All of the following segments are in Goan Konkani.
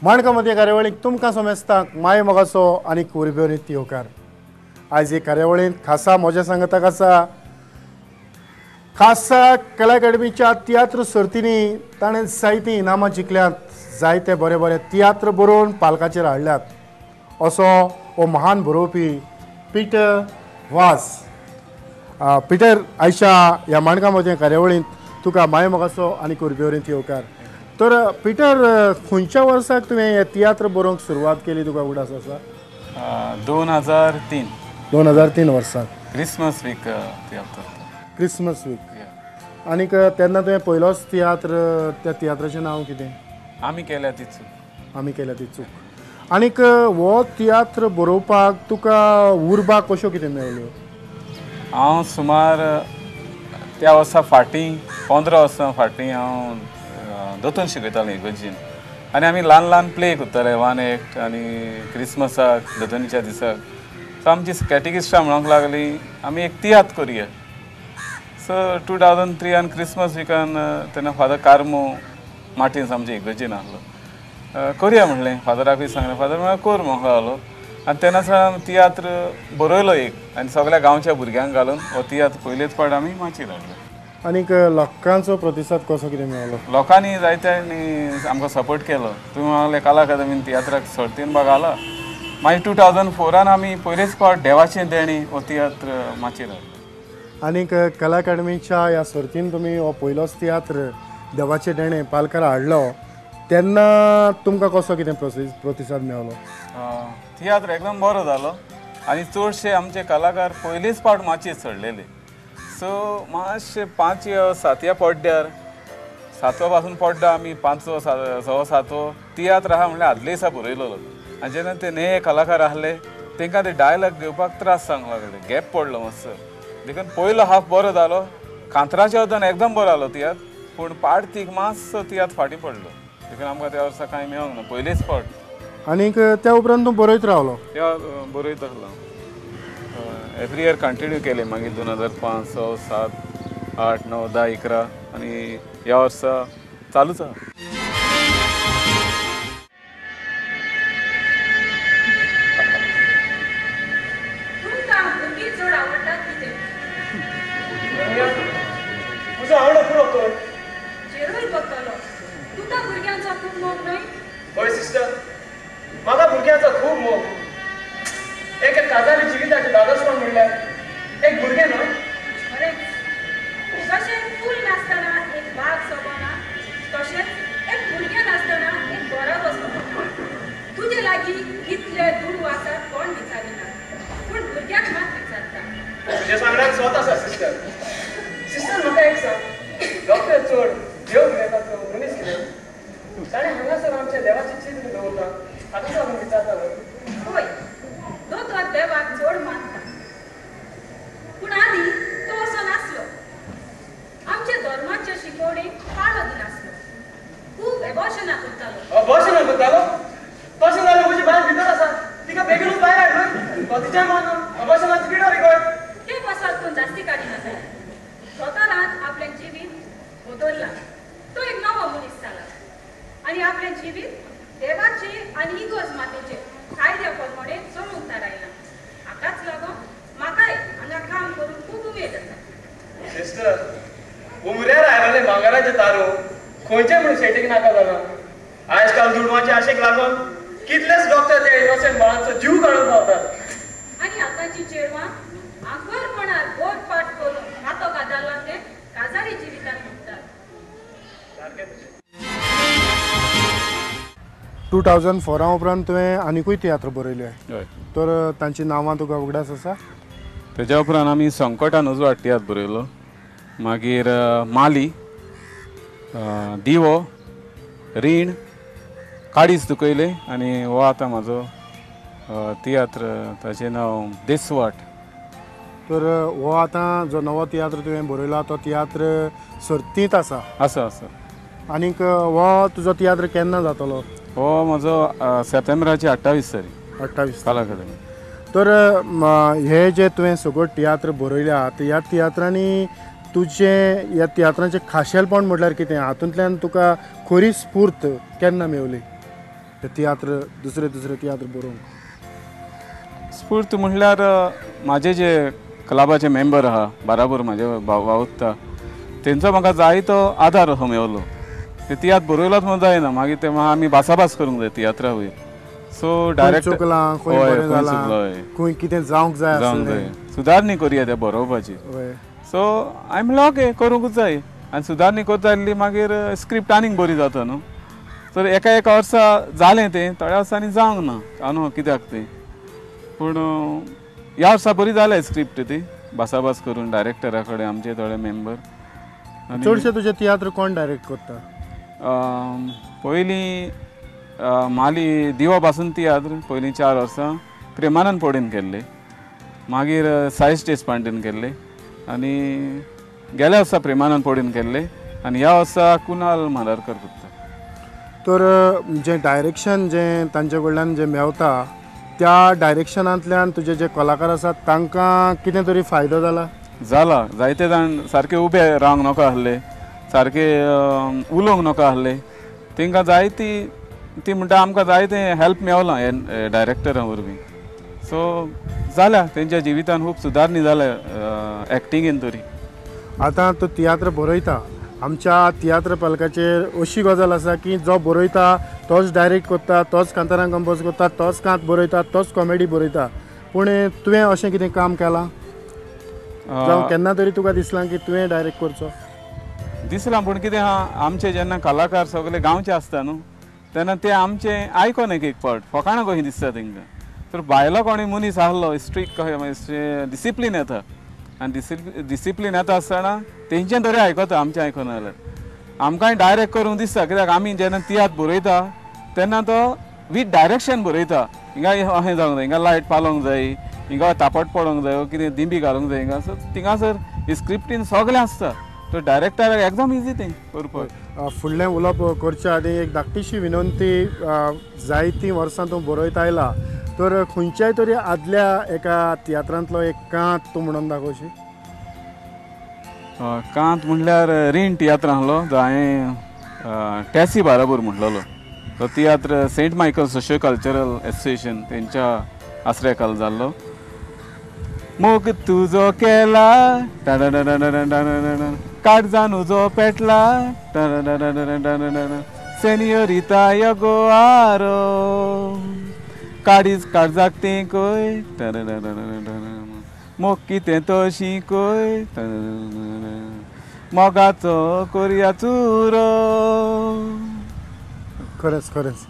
माणकामती कार्यावळीक तुमकां समेस्तांक माय मोगाचो आनी कुरबेरीत येवकार। आयज हे कार्यावळींत खासा म्हज्या सांगाताक आसा खासा कला अकादमीच्या तियात्र सर्तींनी ताणें जायतीं इनामां जिखल्यांत, जायते बरे बरे तियात्र बरोवन पालकाचेर हाडल्यात असो हो महान बरोवपी पीटर वाज। पीटर, आयच्या ह्या माणकामती कार्यावळींत तुका माय मोगाचो आनी कुरबेरीत येवकार। तर पीटर, खंयच्या वर्साक तुवें हे तियात्र बरोवंक सुरवात केली तुका उगडास आसा? 2003. 2003 वर्साक क्रिसमस वीक तियात्र. Christmas week. आनीक तेन्ना तुवें पयलोच तियात्र, त्या तियात्राचें नांव कितें? आमी केल्या ती चूक. आमी केल्या ती चूक. आनीक हो तियात्र बरोवपाक तुका उर्बा कश्यो कितें मेळ्ळ्यो? हांव सुमार त्या वर्सा फाटीं 15 वर्सां फाटीं हांव दोतोन शिकयतालें इगर्जीन आनी आमी ल्हान ल्हान प्ले करताले, वन एक्ट आनी क्रिसमसाक दोतोनीच्या दिसाक. सो आमची कॅटिकिस्टां म्हणूंक लागली आमी एक तियात्र करुया. सो 2003 क्रिसमस विकान तेन्ना फादर कार्मो मार्टिन्स आमचे इगर्जीन आहलो, करुया म्हणलें. फादराकूय सांगलें, फादर म्हळ्यार कर म्हणूंक लागलो. आनी तेन्ना सावन तियात्र बरयलो एक आनी सगळ्या गांवच्या भुरग्यांक घालून हो तियात्र पयलेच फावट आमी माचयेर हाडलो. आनीक लोकांचो प्रतिसाद कसो कितें मेळ्ळो? लोकांनी जायत्यांनी आमकां सपोर्ट केलो. तुमी म्हणले कला अकादमीन तियात्राक सर्तीन भाग घाला. मागीर 2004 आमी पयलेच फावट देवाचें देणें हो तियात्र माचयेर हाडलो. आनीक कला अकादमीच्या ह्या सर्तीन तुमी हो पयलोच तियात्र देवाचें देणें पालकार हाडलो तेन्ना तुमकां कसो कितें प्रतिसाद मेळ्ळो? तियात्र एकदम बरो जालो आनी चडशे आमचे कलाकार पयलेच फावट माचयेर चडलेले. सो मातशे 5 7 पड्ड्यार, 7व्या पासून पड्डो आमी 5वो 6वो 7वो तियात्र आहा म्हणल्यार आदले दिसा बरयलेलो. आनी जेन्ना ते नये कलाकार आहले तांकां ते डायलॉग घेवपाक त्रास जावंक लागले, गॅप पडलो मातसो. देखून पयलो हाफ बरो जालो, कांतराच्या वतान एकदम बरो जालो तियात्र, पूण पार्टीक मातसो तियात्र फाटीं पडलो. देखून आमकां त्या वर्सा कांय मेळोंक ना पयलेच फावट. आनीक त्या उपरांत तूं बरयत रावलो? त्या बरयत आसलो, एवरी इयर कंटिन्यू केले. मागीर 2005, 6, 7, 8, 9, 10, 11 आनी ह्या वर्सा चालूच आहा. म्हजो आवडो पुरो कर. तुका भुरग्यांचो खूब मोग न्हय? हय सिस्टर, म्हाका भुरग्यांचो खूब मोग. एक काजारी जिविताचें दादोसपण म्हणल्यार एक भुरगें न्हय? खरेंच, जशें फूल नासतना एक बाग सोबना, तशेंच एक भुरगें नासतना एक बरोबर सोबना. तुजे लागीं कितले दुडू आसात कोण विचारिना, पूण भुरग्याक मात विचारता. तुज्या सांगण्याक स्वत आसा सिस्टर. सिस्टर म्हाका एक सांग, डॉक्टर चड देव कितें मनीस कितें? ताणें हांगासर आमच्या देवाचें चित्र दवरलां, हातूंत लागून विचारता न्हय? हय, दोतोर देवाक चड मानता, पूण आदी तो असो नासलो. आमच्या धर्माचे शिकवणेक पाळो दिनासलो, खूब एबॉर्शनां करतालो. अबॉर्शनां करतालो? तशें जाल्यार म्हजी बायल भितर आसा, तिका बेगीनूच भायर हाडून तो तिच्या मानून अबॉर्शनाची किडो रिगोय. ते पासत तूं जास्ती काडिनाका. दोतोरान आपलें जिवीत बदल्लां, तो एक नवो मनीस जाला आनी आपलें जिवीत देवाचे आनी इगर्ज मातेचे कायद्या प्रमाणे चलूंक थारायलां. हाकाच लागून म्हाकाय हांगा काम करूंक खूब उमेद आसा. सिस्टर, उमऱ्यार आयलेलें भांगराचें तारू खंयचें म्हूण शेटीक नाका जालां. आयज काल दुडवांचे आशेक लागून कितलेच डॉक्टर ते इनोसंट बाळांचो जीव काडूंक पावतात. आनी आतांची चेडवां आंकवारपणार बोरपाट करून हातो काजारलां ते काजारी जिवितान म्हणटात. 2004 उपरांत तुवें आनिकूय तियात्र बरयले, तर तांची नांवां तुका उगडास आसा? तेज्या उपरांत आमी संकटान उजवाड तियात्र बरयलो, मागीर माली, दिवो, रीण, काडीच दुखयलें आनी हो आतां म्हाजो तियात्र, ताचें नांव देसवाट. तर हो आतां जो नवो तियात्र तुवें बरयला तो तियात्र सर्तींत आसा? आसा आसा. आनीक हो तुजो तियात्र केन्ना जातलो? हो म्हजो सप्टेंबराची 28 तारीख. 28 कला अकादमी. तर हे जे तुवें सगळो तियात्र बरयल्यात ह्या तियात्रांनी तुजें ह्या तियात्रांचें खाशेलपण म्हटल्यार कितें? हातूंतल्यान तुका खरी स्फूर्त केन्ना मेवली? ते तियात्र दुसरे दुसरे तियात्र बरोवंक? स्फूर्त म्हणल्यार म्हाजे जे क्लबाचे मेंबर आहा बराबर म्हाजे वावुरता तेंचो म्हाका जायतो आदार असो मेवलो. ते तियात्र बरयलोच म्हूण जायना, मागीर ते आमी भासाभास करूंक जाय तियात्रा वयर. सो डायरेक्ट चुकलां खंय बरें जालां खंय कितें जावंक जाय जावंक जाय सुदारणी करुया त्या बरोवपाची. सो हांवें म्हणलें ओके करूंकूच जाय आनी सुदारणी करता जाल्ली मागीर स्क्रिप्ट आनीक बरी जाता न्हू. तर एका एका वर्सा जालें तें, थोड्या वर्सांनी जावंक ना हांव कित्याक तें, पूण ह्या वर्सा बरी जाल्या स्क्रिप्ट ती भासाभास करून डायरेक्टरा कडेन आमचे थोडे मेंबर. चडशे तुजे तियात्र कोण डायरेक्ट करता? पयलीं माली दिवा पासून तियात्र पयलीं 4 वर्सां प्रेमानंद पोडेन केल्ले, मागीर साईश देशपांडेन केल्ले आनी गेल्या वर्सा प्रेमानंद पोडेन केल्ले आनी ह्या वर्सा कुणाल म्हादारकर करता. तर जें डायरेक्शन जें तांचे कडल्यान जें मेवता त्या डायरेक्शनांतल्यान तुजे जे कलाकार आसात तांकां कितें तरी फायदो जाला? जाला, जायते जाण सारके उबे रावंक नाका आसले, सारके उलोवंक नाका आसले, तांकां जायती ती म्हणटा आमकां जायते हेल्प मेवलां हे डायरेक्टरा वरवीं. सो जाल्या तेंच्या जिवितान खूब सुदारणी जाल्या एक्टिंगेन तरी. आतां तूं तियात्र बरयता, आमच्या तियात्र पालकाचेर अशी गजाल आसा की जो बरयता तोच डायरेक्ट करता, तोच कांतारां कंपोज करता, तोच कांत बरयता, तोच कॉमेडी बरयता, पूण तुवें अशें कितें काम केलां जावं केन्ना तरी तुका दिसलां की तुवें डायरेक्ट करचो? दिसलां, पूण कितें आहा आमचे जेन्ना कलाकार सगळे गांवचे आसता न्हू तेन्ना ते आमचे आयकोन एक एक फावट फकाणां कशी दिसता तांकां. तर भायलो कोणी मनीस आहलो स्ट्रिक्ट कशें डिसिप्लीन येता आनी डिसिप्लीन येता आसतना तेंचें तरी आयकता, आमचें आयकना जाल्यार आमकांय डायरेक्ट करूंक दिसता. कित्याक आमी जेन्ना तियात्र बरयता तेन्ना तो वीथ डायरेक्शन बरयता, हिंगा अशें जावंक जाय, हिंगा लायट पालोवंक जाय, हिंगा तापट पडोंक जाय, कितें दिंबी घालूंक जाय हिंगा. सो थिंगासर स्क्रिप्टीन सगळें आसता, तो डायरेक्टराक एकदम इजी तें करपाक. फुडलें उलोवप करचे आदीं एक धाकटीशी विनंती, जायतीं वर्सां तूं बरयत आयला तर खंयच्याय तरी आदल्या एका तियात्रांतलो एक कांत तूं म्हणून दाखोवशी? कांत म्हणल्यार रीण तियात्र आहलो जो हांवें टॅसी बाराबोर म्हणलेलो. तो तियात्र Saint Michael socio cultural association तेंच्या आसऱ्या खाला जाल्लो. मोग तुजो केला काळजान उजो पेटला सेन्योरिता यगो आरो काडीज काळजाक तें कोय मोग कितें तो शिकोय मोगाचो कोरया चुरो. खरेंच खरेंच.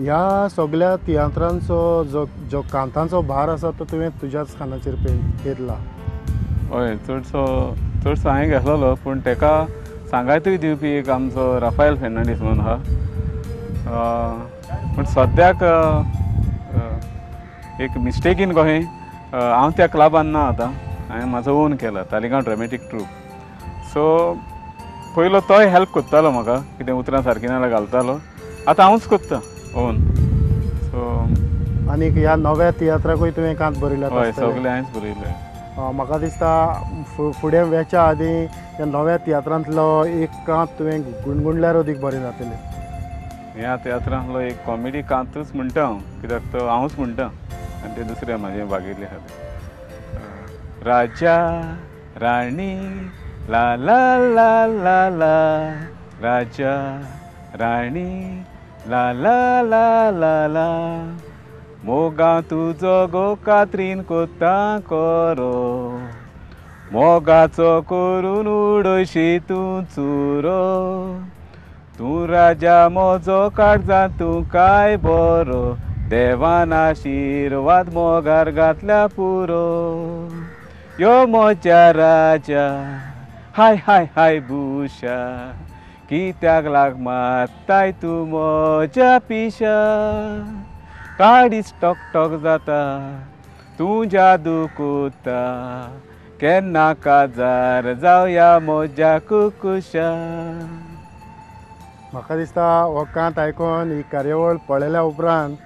ह्या सगळ्या तियात्रांचो जो जो कांतांचो भार आसा तो तुवें तुज्याच खांदाचेर पेरला? हय, चडसो चडसो हांवें घेतलेलो, पूण तेका सांगातूय दिवपी एक आमचो राफायल फेर्नांडीस म्हणून आहा. पूण सद्याक एक मिस्टेकीन कशें हांव त्या क्लबान ना आतां, हांवें म्हाजो ओन केला तालिगांव ड्रामेटीक ट्रूप. सो पयलो तोय हेल्प करतालो म्हाका, कितें उतरां सारकीं नाल्यार घालतालो, आतां हांवूच करता ओन. सो आनीक ह्या नव्या तियात्राकूय तुवें कांत बरयल्या? हय, सगळें हांवेंच बरयलें. म्हाका दिसता फुडें वेच्या आदीं ह्या नव्या तियात्रांतलो एक कांत तुवें गुणगुणल्यार अदीक बरें जातलें. ह्या तियात्रांतलो एक कॉमेडी कांतूच म्हणटा हांव, कित्याक तो हांवूच म्हणटा आनी ते दुसरे म्हाजे भागिल्ले आहा. राजा राणी ला ला ला ला ला, राजा राणी ला ला ला ला ला, मोगा तुजो गो कात्रीन कोता करो, मोगाचो करून उडयशी तूं चुरो, तूं राजा म्हजो काळजांत तूं काय बरो, देवान आशिर्वाद मोगार घातल्या पुरो यो म्हज्या राजा हाय हाय हाय बुशा कित्याक लाग मारताय तूं म्हज्या पिशा काडीच टॉक टॉक जाता तूं जादू कोता केन्ना काजार जावया म्हज्या कुकुशा. म्हाका दिसता हो कांत आयकोन ही कार्यावळ पळयल्या उपरांत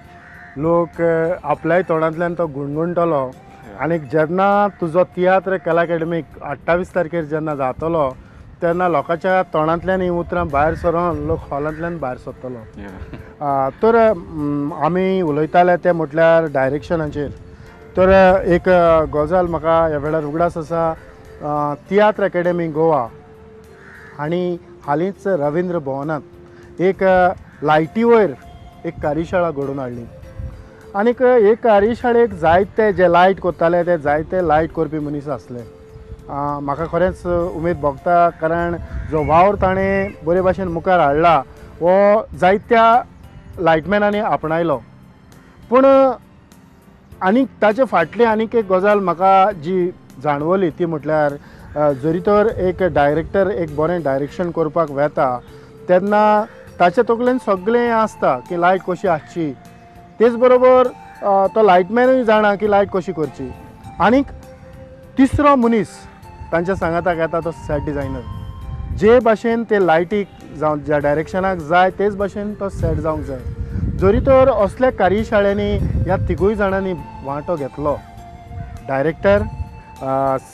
लोक आपल्याय तोंडांतल्यान तो गुणगुणटलो. आनी जेन्ना तुजो तियात्र कला अकादमीक 28 तारखेर जेन्ना जातलो तेन्ना लोकांच्या तोंडांतल्यान ही उतरां भायर सरोन लोक हॉलांतल्यान भायर सरतलो. तर आमी उलयताले ते म्हटल्यार डायरेक्शनाचेर. तर एक गजाल म्हाका ह्या वेळार उगडास आसा, तियात्र अकॅडमी गोवा आनी हालींच रविंद्र भवनांत एक लायटी वयर एक कार्यशाळा घडोवन हाडली. आनीक हे कार्यशाळेक जायते जे लायट करताले ते जायते लायट करपी मनीस आसले. म्हाका खरेंच उमेद भोगता कारण जो वावर ताणें बरे भाशेन मुखार हाडला हो जायत्या लायटमॅनांनी आपणायलो. पूण आनीक ताचे फाटली आनीक एक गजाल म्हाका जी जाणवली ती म्हटल्यार जरी तर एक डायरेक्टर एक बरें डायरेक्शन करपाक वेता तेन्ना ताचे तकलेन सगळें आसता की लायट कशी आसची, तेच बरोबर तो लायटमॅनूय जाणा की लायट कशी करची. आनीक तिसरो मनीस तांच्या सांगाताक येता तो सेट डिजायनर. जे भाशेन ते लायटीक जावं ज्या डायरेक्शनाक जाय तेच भाशेन तो सेट जावंक जाय. जरी तर असल्या कार्यशाळेंनी ह्या तिगूय जाणांनी वांटो घेतलो, डायरेक्टर,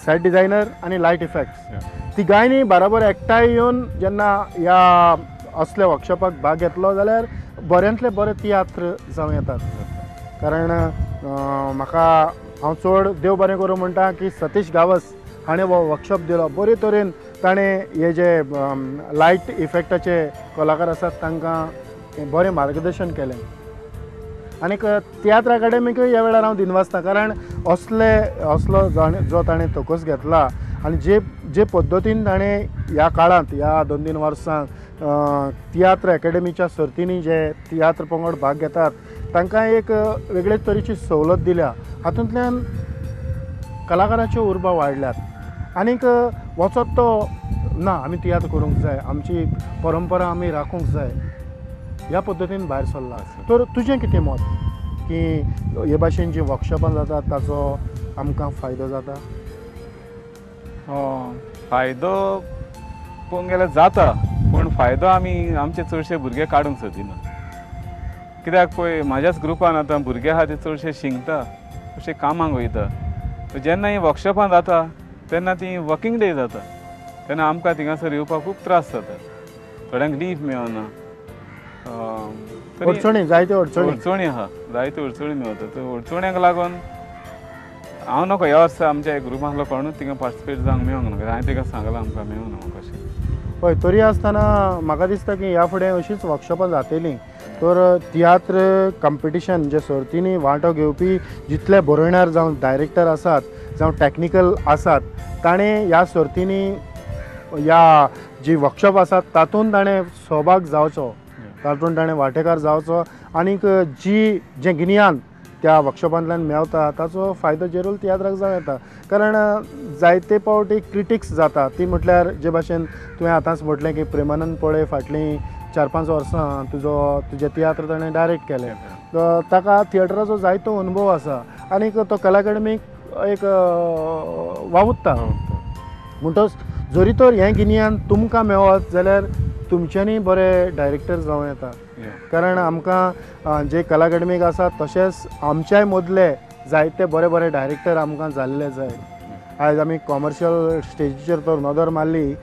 सेट डिजायनर आनी लायट इफेक्ट्स, तिगांयनी बराबर एकठांय येवन जेन्ना ह्या असल्या वर्कशॉपाक भाग घेतलो जाल्यार बऱ्यांतले बरे तियात्र जावं येतात. कारण म्हाका हांव चड देव बरें करूं म्हणटा की सतीश गावस हाणें हो वर्कशॉप दिलो. बरे तरेन ताणें हे जे लायट इफेक्टाचे कलाकार आसात तांकां बरें मार्गदर्शन केलें. आनीक तियात्र अकाडेमीकूय ह्या वेळार हांव दिनवासता कारण असले असलो जो ताणें तकस घेतला आनी जे जे पद्दतीन ताणें ह्या काळांत ह्या 2-3 वर्सांक तियात्र अकाडेमीच्या सर्तींनी जे तियात्र पंगड भाग घेतात तांकां एक वेगळेच तरेची सवलत दिल्या. हातूंतल्यान कलाकाराच्यो उर्बा वाडल्यात. आनीक वचत तो ना आमी तियात्र करूंक जाय, आमची परंपरा आमी राखूंक जाय ह्या पद्दतीन भायर सरला. तर तुजें कितें मत की हे भाशेन जी वर्कशॉपां जातात ताचो आमकां फायदो जाता? फायदो पळोवंक गेल्यार जाता, पूण फायदो आमी आमचे चडशे भुरगे काडूंक सोदिना. कित्याक पळय म्हाज्याच ग्रुपान आतां भुरगे आहा ते चडशे शिंकता, चडशे कामाक वयता. जेन्ना हीं वर्कशॉपां जाता तेन्ना ती वर्किंग डे जाता, तेन्ना आमकां थिंगासर येवपाक खूब त्रास जाता, थोड्यांक लीव मेळना, अडचणी जायत्यो अडचणी आहा, जायत्यो अडचणी मेळटा. तर अडचण्यांक लागून हांव नको ह्या वर्सा आमच्या ग्रुपांतलो कोणूच थिंगा पार्टिसिपेट जावंक मेळूंक ना. हांवें ताका सांगलां आमकां मेळूंक ना कशें. हय, तरी आसतना म्हाका दिसता की ह्या फुडें अशीच वर्कशॉपां जातलीं तर तियात्र कंपिटिशन जे सर्तींनी वांटो घेवपी जितले बरोवणार जावं डायरेक्टर आसात जावं टॅक्निकल आसात ताणें ह्या सर्तींनी ह्या जी वर्कशॉप आसात तातूंत ताणें सहभाग जावचो, तातूंत ताणें वांटेकार जावचो आनीक जी जें गिन्यान त्या वर्कशॉपांतल्यान मेवता ताचो फायदो जेरूल तियात्राक जावं येता. कारण जायते पावटी क्रिटिक्स जाता ती म्हटल्यार जे भाशेन तुवें आतांच म्हटलें की प्रेमानंद पळे फाटलीं 4-5 वर्सां तुजे तियात्र ताणें डायरेक्ट केले, ताका थिएटराचो जायतो अनुभव आसा आनीक तो कला अकादमीक एक वावुरता. म्हणटच जरी तर हें गिन्यान तुमकां मेवत जाल्यार तुमच्यांनी बरे डायरेक्टर जावं येता. कारण आमकां जे कला अकादमीक आसा तशेंच आमच्याय मदले जायते बरे बरे डायरेक्टर आमकां जाल्ले जाय. आयज आमी कॉमर्शियल स्टेजीचेर तर नदर मारली